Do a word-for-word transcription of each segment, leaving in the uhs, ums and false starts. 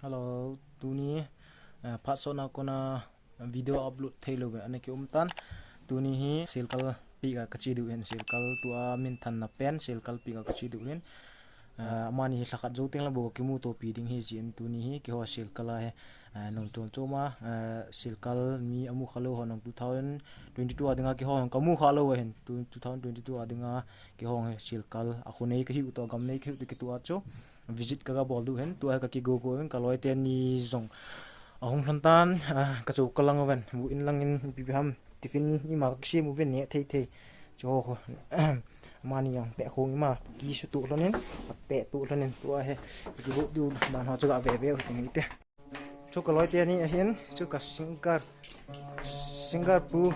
Hello, tuni, eh, phat sotna kona video upload thei lou ve, ana ki um tan. Tuni hi Selkal pi ka, ka che diu hin, Selkal tua min than na pen, Selkal pi ka, ka che diu hin. Eh, amani hi lhakhat jou teng le bou kimu to pi ding hi jin tuni hi, keiho Selkal a hi, eh, nom chom chom a, eh, Selkal mi amu kha lou ho nang two thousand twenty-two a dinga keiho ka mu kha lou hin, two, two thousand twenty-two a dinga keiho hi Selkal a khu nei ka hiu to, gam nei ka hiu to kitu a chu. Visit ka, ka bol diu hin, tua hi ka kigo go hin, ka loi teni jong ahung lhon tan, ah, ka chu ka lang ven, bu in lang in pi pi ham, tiffin ima ka kisem u ven ne thei thei. Chu ho, mani jong pe khong ima, ki su tu lhon in, pe tu lhon in, tua hi, kigo diu dan ho chu ga ve ve u te. Chu ka loi teni ahin, chu ka singer, singer pu,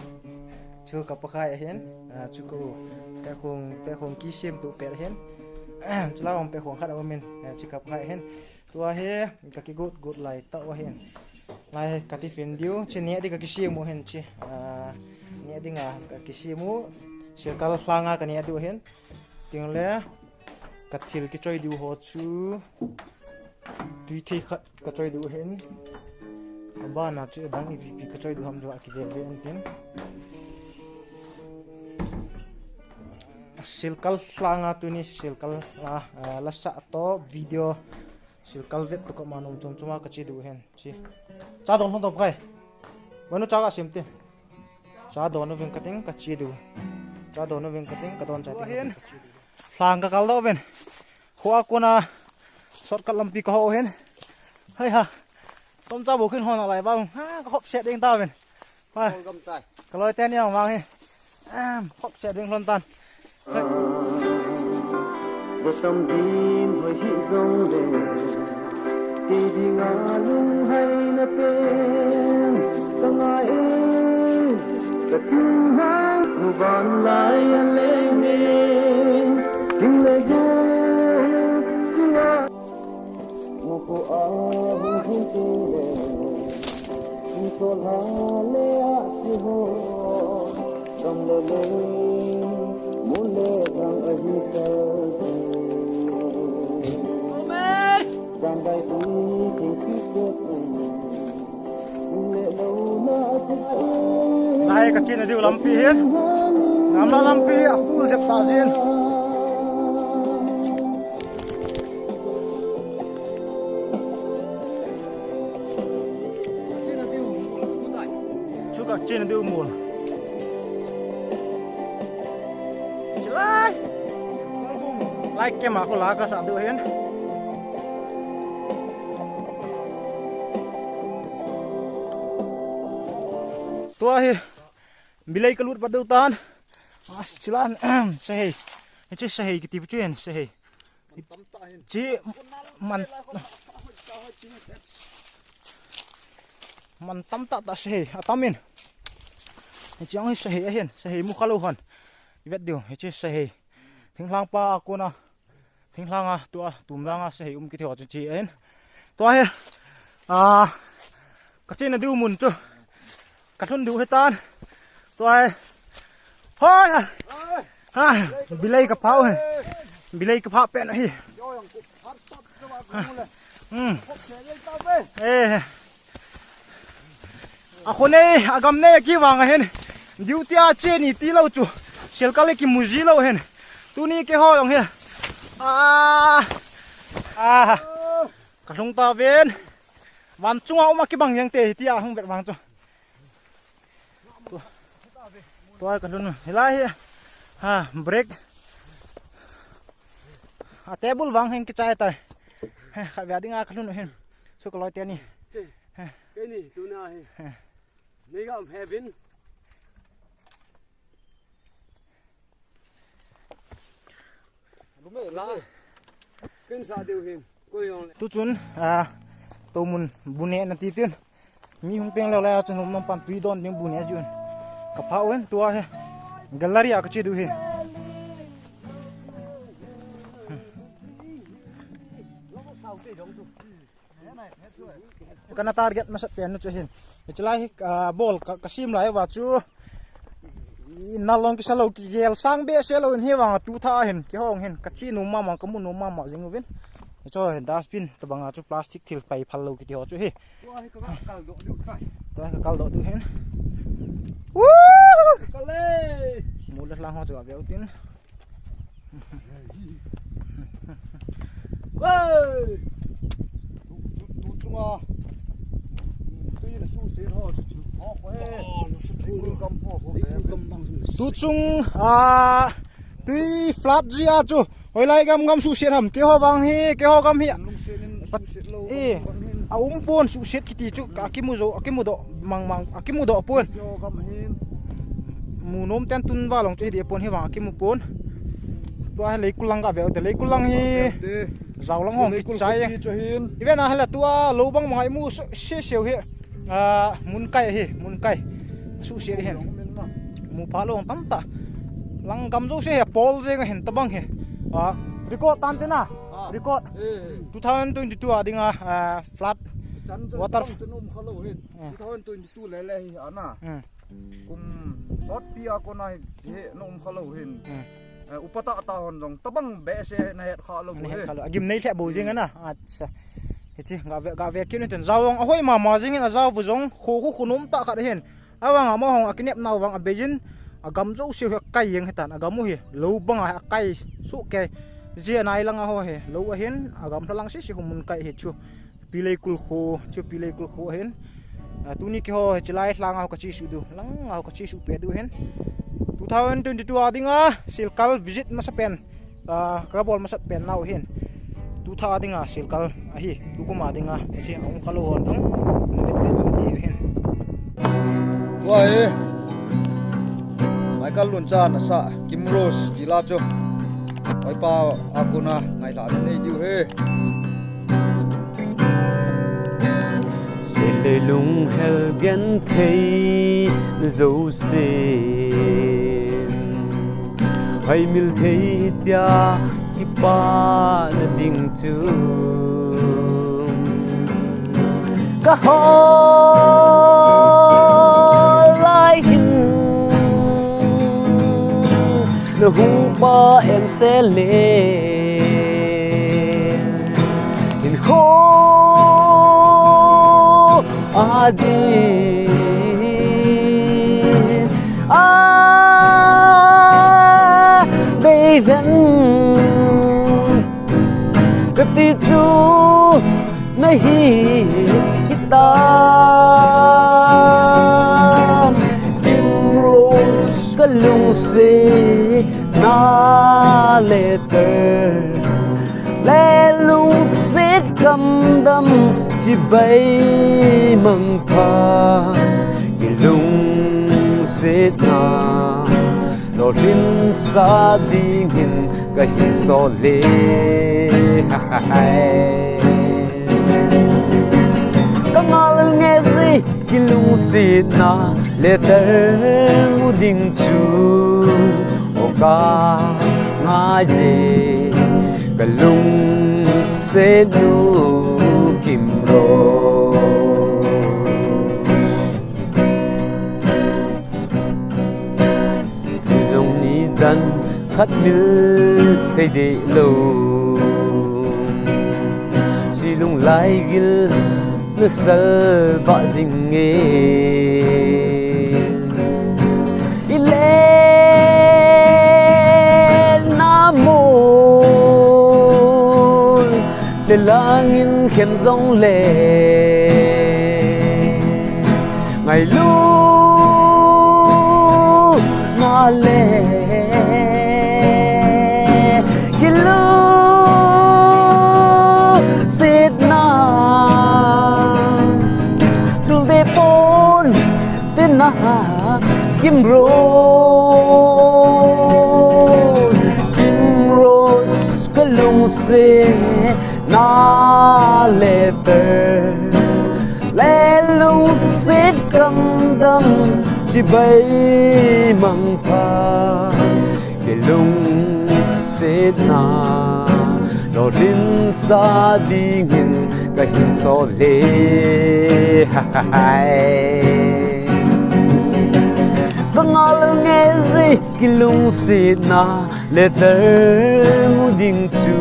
chu ka pakai ahin, ah, chu ka u, pe khong, pe khong kisem tu pe ahin, chu la pe khong khat a um in, ah, chu ka pakai ahin. Tua hi, ka kigot got lai ta u ahin. Lai ka tiffin diu, chu ne di ka kisem u hin chu, ah, ne dinga ka kisem u, Selkal lhanga ka ne diu ahin. Ting le, ka thil kichoi diu ho chu, tui thei khat ka choi diu hin. Abana chu dang ipi pi ka choi diu ham chu a kive ve an tin. Selkal lhanga tuni Selkal la, eh, la sa to video Selkal vet to ka ma nom chom chom a ka che diu hin. Chi. Cha don hon to kai. Wanu cha ka sem te. Cha don u vin ka ting ka che diu. Cha don u vin ka ting ka don cha ting. Lhang ka kal doh ven. Khua kona shortcut lampi ka ho hen. Hai ha. Tom cha bo khin hon alai ba. Ha, ka hop set ding ta ven. Ha. Ka loi teni ang mang hi. Em, hop set ding lhon tan. Hai. Bo tam din hoi hi jong le. Ti dinga lunghai na pen ka ngai e, ka tung hang muban lai a leng e, ting le jo, tua. Muku a hung hung ting le, ting so la le a si ho. Nai ka chena diu lampi hin. Namla lampi a khul jep ta jin. Chu ka chena diu mol. Chilai. Lai kema khu la ka sa diu hin. Tua hi. Bilei ka lut pat diu tan. Ah, chilan, sahei. Hiche sahei kiti pu chu hin, sahei. Chi man, man tam tah tah sahei, atam in. Hiche ang hi sahei ahin, sahei mu kha lou hon. I vet diu, hiche sahei. Thinglhang pa a kona, thinglhang a tua, tum lang a sahei um kiti ho chu chi ahin. Tua hi, ah, ka chena diu mun chu. Ka lhun diu hitan. Tua hi. Hoi, ah. Ha, bilei ka phah u hin. Bilei ka phah pen ahi. Hmm. Eh. A khonei, a gamnei a kivang ahin. Duty a che ni ti lou chu. Selkal le kimu ji lou hin. Tuni keiho jong hi. Ah. Ah. Ka lhung ta ven. Van chunga um a kibang jeng te hi tia hung vet vang chu. Tua, tua ka lhun. Hilai hi. Ha, break. A table vang hin kichai tai. He, khat ve dinga ka lhun hin. Chu ka loi teni. He. Kei ni, tuna hi. He. Nei ga um he vin. Kin sa diu hin. Ko yong le. Tu chun, ah, to mun bu neh na ti tin. Mi hung teng leu lai a chun nom nom pan tui don ding bu neh jun. Ka phah u hin tua hi. Gallery a ka che diu hi. Kana target masat pen nu chu hin. Hichelai hi, ah, bol ka, ka sim lai uva chu. I nalong kisa lou kigel sang behseh lou in hi vang a tu tha hin. Kihong hin. Ka che nom mama, ka mu nom mama jing uvin. Hicho hin dustbin tabang a chu plastic thil pai phal lou kiti ho chu hi. Tua hi ka kal doh diu tai. Tua hi ka kal doh diu hin. Woo! Kal le. Mu le lang ho chu a veu tin. Woi! Tu, tu, tu chunga. Tui na su se ho chu chu. Ho ko e. Oh, na su tu. Kam ho ko e. Kam bang su. Tu chung a tui flood ji a chu. Hoilai gam gam suhset ham, keiho vang hi, keiho gam hi. Lungset in pat, suhset lou, eh, bang hin. A um pon suhset kiti chu, ka kimu jo, a kimu doh, mang mang, a kimu doh pon. Keiho gam hin. Mu nom ten tun va long chu hi deh pon hi vang a kimu pon. Tua hi leikul lang ka veu te, leikul lang hi. Veu te. Jao lang chu hong leikul kichai. Khuti chu hin. Iven a hala tua lou bang mang a imu se, se seu hi. Ah, mun kai hi, mun kai. Suhset hi. Mu pha lou tam ta. Lang gam jouse hi, pol jeng a hin tabang hi. Ah, record tan te na. Ah. Record. Eh, eh. Two thousand twenty-two a dinga, ah, flood. Chan chan water. Chan um kha lou hin. Eh. Two thousand twenty-two le le hi ana. Hmm. Kum sot pi a kona hi, hi na um kha lou hin. Hmm. Eh, upa tah tah hon jong tabang behseh na het kha lou. Na het kha lou. Agim nei lheh bou jing ana. Acha. Hichi, ga ve, ga ve kit u hitin. Jao jong ahoi mama jing in, ajao vu jong khu khu khu nom tah khat hin. Avang amaho hong akinep nau vang abei in. Agam jouse hi akai jeng hitan. Agam u hi lou bang a akai suh kei. Jia nai lang a ho hi. Lou ahin. Agam lha lang sisi khu mun kai hi chu. Pi Leikul kho, chu Pi Leikul kho ahin. Ah, tuni keiho, hichi lai lang a ho ka chesuh diu. Lang a ho ka chesuh peh diu ahin. Two thousand twenty-two a dinga, Silkal visit masa pen. Ah, ka bol masat pen nau ahin. Tu tha a dinga, Silkal ahi. Tukum a dinga, hichi a um kha lou hon dong. Na vet vet diu ahin. Tua hi. Michael Lunchan asa, Kim Rose, ti la chu. Hoipa a kona, ngai la nei diu hi. Sel leilung hel genthei na jouse. Hai mil thei tia kipa na ding chu. Ka hol lai hin. Na hung pa en se le. Hin kho a din a dei zen ka ti chu na hi hitan. Kim Rose ka lungset na letter le lungset kamdam chibai mangpha kilungsetna lolhin sa dingin ka hin sol e. Ka ngal nge ji kilungsetna letter mu ding chu o ka ngai ji ka lungset nu Kim Rose. Jong ni dan khat mil thei deh lou. Silung lai gil na salvah jing e. I le na mol le langin khen jong le. Ngailu na le kilu sitna chul de pon tina Kim Rose, Kim Rose ka lungset na letter le lungset kamdam chibai mangpha kilungsetna lolhin sa dingin ka hin sol e. Ka ngal nge ji kilungsetna letter mu ding chu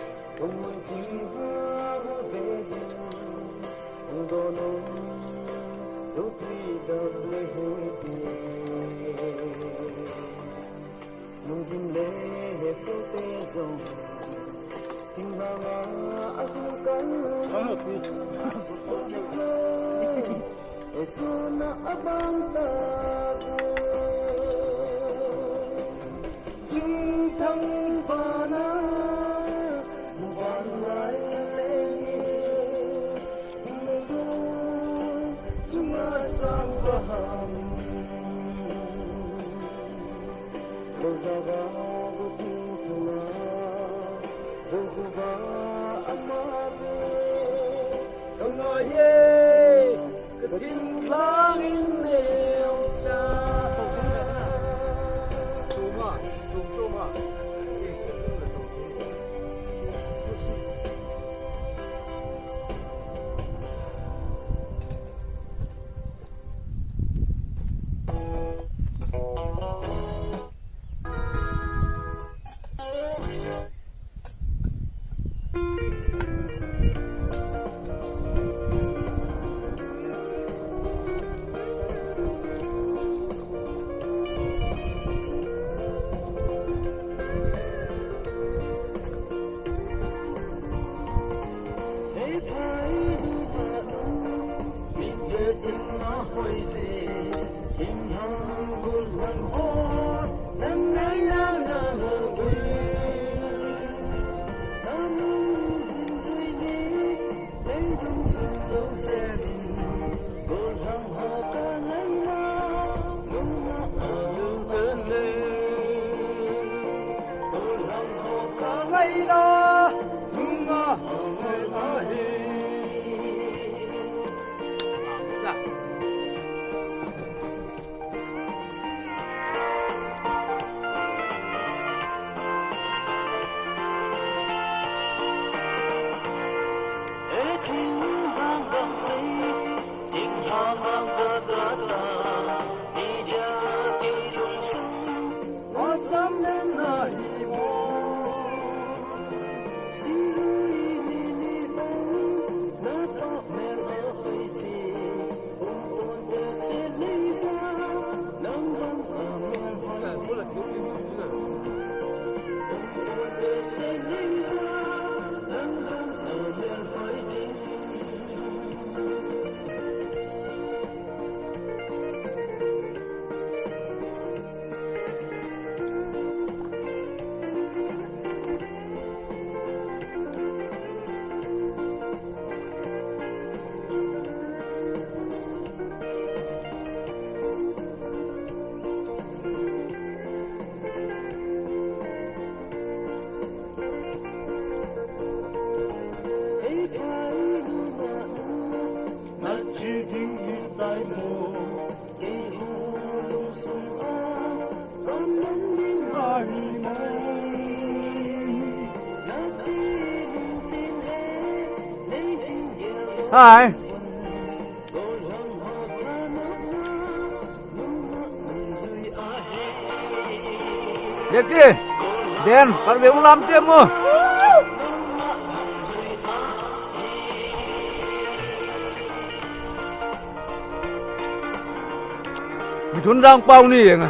Hung mun thim ha hung ve ding, hung donom, Jopi dap le hung ti. Lungdim le hesote jong, thinglhang a ahung kal. Hesohna abang ta. Chingthang vana, Hi. Jackie, Dan, kar ve ulam te mo. Mi thun jang pau ni nga.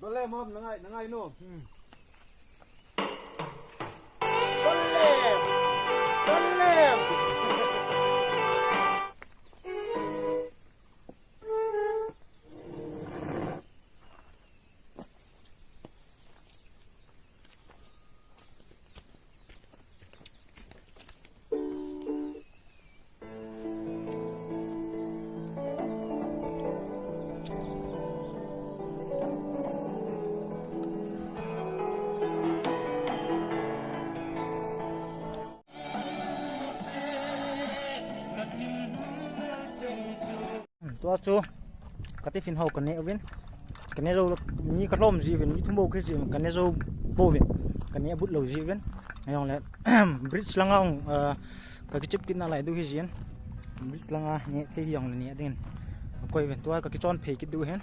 Dole mom, nangai, nangai no. Hmm. Dole. Dole. Tua chu ka tiffin ho ka ne uvin. Ka ne jou, mi ka lhom ji uvin, mi thum bou ka hi ji uvin, ka ne jou bou uvin. Ka ne abut lou ji uvin. Ahileh bridge langa, ah, ka kichep kit nalai diu hi jin. Bridge langa ne thei hi jongleh ne ding. Koi uvin tua ka kichon phei kit diu hin.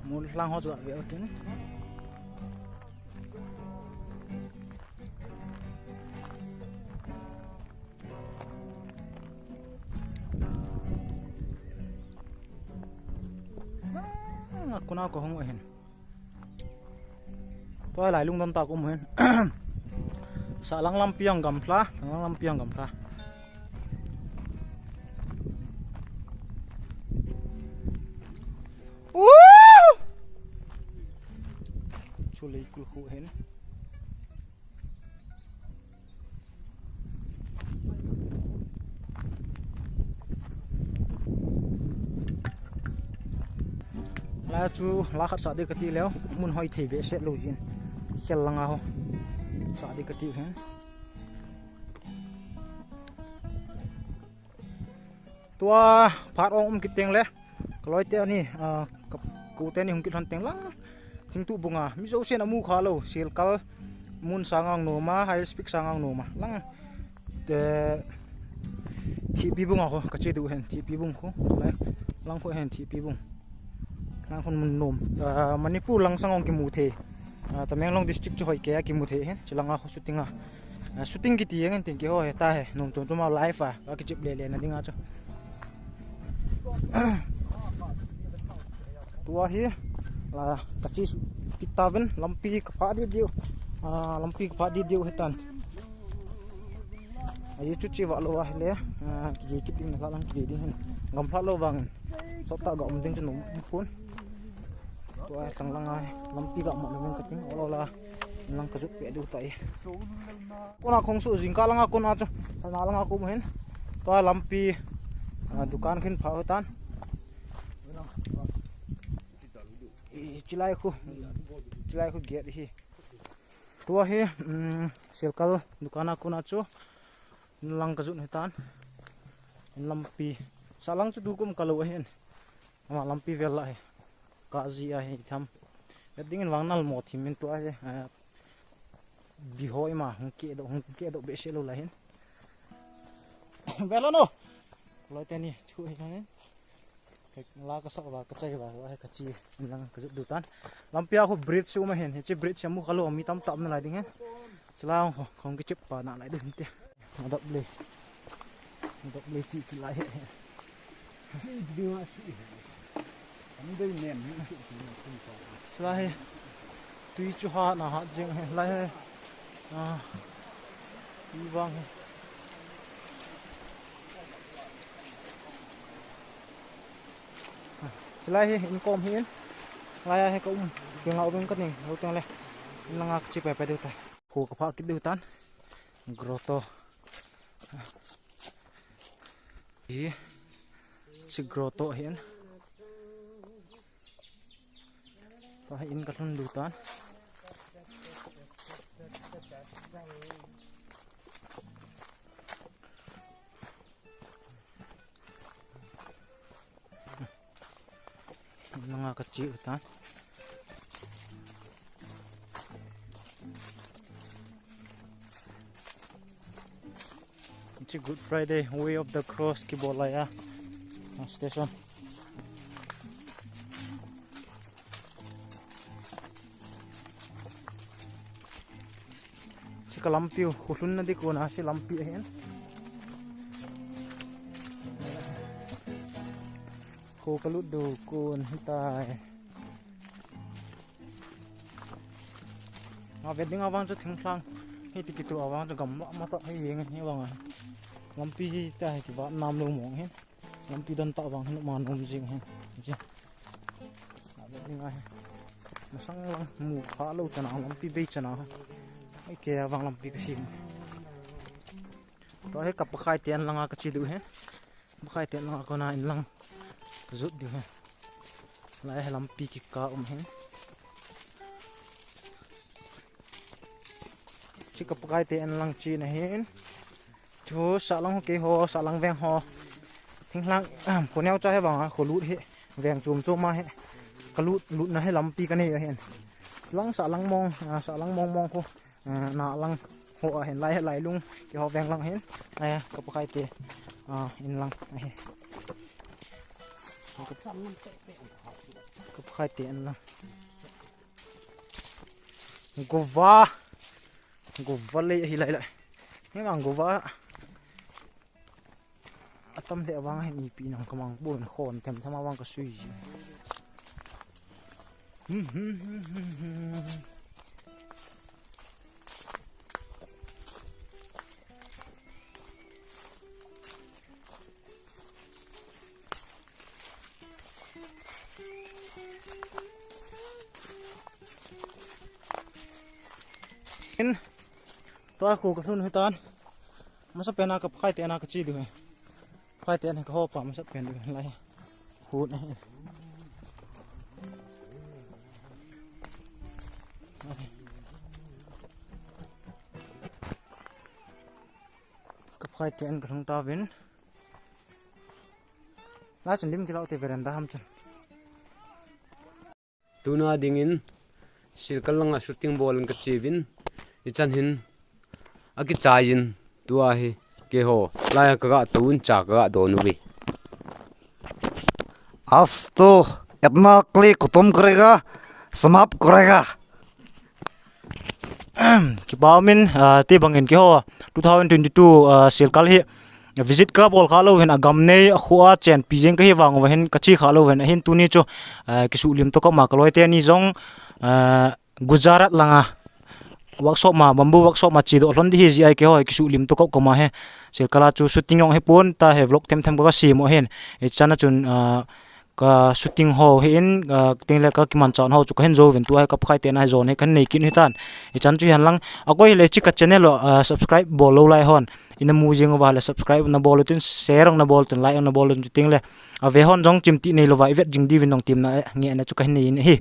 Mol lang ho chu ve utin. Ah, kona ka hung u ahin. Tua lai lungdon tah ka um u ahin. Sahlang lampi a gamla, sahlang lampi a gamla. Woo! Chu lei kul khu ahin. Lai chu la khat sah ding kati leh, mun hoi thei behseh lou jin. Khel langa ho sah ding kati hin. Tua phat ong um kit teng le, ka loi te ani, ah, ka, ka u te ani hung kit lhon teng lang, Thingtuh bunga, mi jousen amu kha lou, Silkal mun sanga nom a, High Speed sanga nom a, lang, te, Thihpi bunga ho, ka che diu hen, Thihpi bung ho, lai, lang ho hen, Thihpi bung. Lang hon mun nom, ah, Manipur lang sanga kimu thei, ah, Tamenglong district chu hoi kei a kimu thei hen, chi langa ho shooting a. Ah, shooting kiti jeng in tin keiho he ta he, nom chom chom a live a, ka kichep le le na ding a chu. Tua hi, la, ka che kit tauvin, lampi ka phah ding diu, ah, lampi ka phah ding diu hitan. Ahi chu che va lou ahile, ah, kigei kit ding na lang kigei ding hin. Gamla lou vangin. Sot tah ga um ding chu nom pon. Tua thang langa lampi ga mat lou vin ka ting, ol ol a. Lang kajut peh diu tai. Kona khong su jingkah langa kona chu. Tana langa ko hin. Tua lampi, ah, dukan khin pha tan. I, chilai khu. Chilai khu gate hi. Tua hi, um, Silkal dukan a kona chu. Lang kajut hi tan. Lampi. Sa lang chu dukum kalo ahin. Ama lampi vel la hi. Ka ji a hi tham. Ka ding in vang nal mo thim in tua hi. Ah, biho ima hung ke do, hung ke do be se lo la hin. Velo no. Loi teni chu hi hin. La ka sak va, ka chai va, va ka chi lang kajut diu tan. Lampi a khu bridge chu ma hin, hichi bridge mu kalo mi tam tam na lai ding hin. Chila hung khong kichip pa na lai ding hin te. Adap le. Adap le ti ti lai he. Chila he. Tui chu ha na ha jing he. Lai he. Ah. Tui vang he. Lai hi in kom hi in. Lai hi ka um. Ki ngau bing ka ning. Lo teng le. In langa ka chi pai pai diu ta. Khu ka pha kit diu tan. Grotto. Hi. Chi grotto hi in. Pa hi in ka lhun diu tan. Langa ka chi u tan. It's a Good Friday, Way of the Cross, Kibolaya station. Chi ka lampi u, khu lhun na di kona chi lampi ahin. Khu ka lut diu kon hitai. Nga ve ding avang chu thinglhang. Hiti kitu avang chu gamla mata hi yeng hi vang a. Lampi hi ta hi kiva nam lo mong hin. Lampi dan ta vang hin ma nom jing hin. Ji. Nga ve ding a hi. Masang lang mu kha lo chana lampi bei chana. Ai ke avang lampi ka sim. Tua hi ka pakhai te an langa ka chi diu hi. Pakhai te an langa kona in lang ka jut diu hi. Lai hi lampi kika um hi. Chi ka pakhai te an lang chi na hin. Chu sahlang ho kei ho, sahlang veng ho. Thinglhang, um, khoneo cha hi vang a, kholut hi. Veng chom chom a hi. Ka lut, lut na hi lampi ka nei a hin. Lang sahlang mong, ah, sahlang mong mong khu. Ah, na lang ho ahin lai, lai lung, keiho veng lang hin. Ai, ka pakhai te, ah, in lang ahi. Ka pakhai te in lang. Gova. Gova le ahi lai lai. Heng ang gova. Atam le avang hin ipi nang kamang bon khon them them avang ka sui ji. In, tua khu ka lhun hitan. Masa pena ka pakhai te ana ka chi diu he. Pakhai te ana ka ho pa masa pen diu lai. Khu na he. Ka pakhai te ana ka lhung ta vin. La chun lim kilau te veranda ham chun. Tuna dingin Silkal langa shooting bol in ka chiuvin, ichan hin akichai in tua hi keiho lai ka ga tou in cha ka ga don uve. आज तो इतना क्लिक खत्म करेगा, समाप्त करेगा। Kipa umin, ah, ti bangin keiho two thousand twenty-two, ah, Silkal hi visit ka bol kha lou hin, agam nei, akhoa chenpi jeng kahi vang uva hin, kachi kha lou hin, ahin tuni chu, ah, kisuhlim to kama kaloi teni jong, ah, Gujarat langa workshop ma, bamboo workshop ma chedoh lhon ding ahi jeh a keiho kisuhlim to kama hi. Silkal a chu shooting jong hipon, tua hi vlog them them ka sem u ahin. Ichan a chun, ah, ka shooting ho hi in, ah, tengle ka kimanchah ho chu kahin jou uvin, tua hi ka Pakai tena hi jon hi kahin nei kit u hitan. Hichan chu hihen lang, akoi hile hiche ka channel u, ah, subscribe bol lou lai hon, ina mu jing uva le subscribe nabol uvin, share jong nabol uvin, like jong nabol uvin, chutengle ave hon jong chimtih neilouva ivet jing diuvin nong temna, eh, ngehna chu kahin nei in ahi.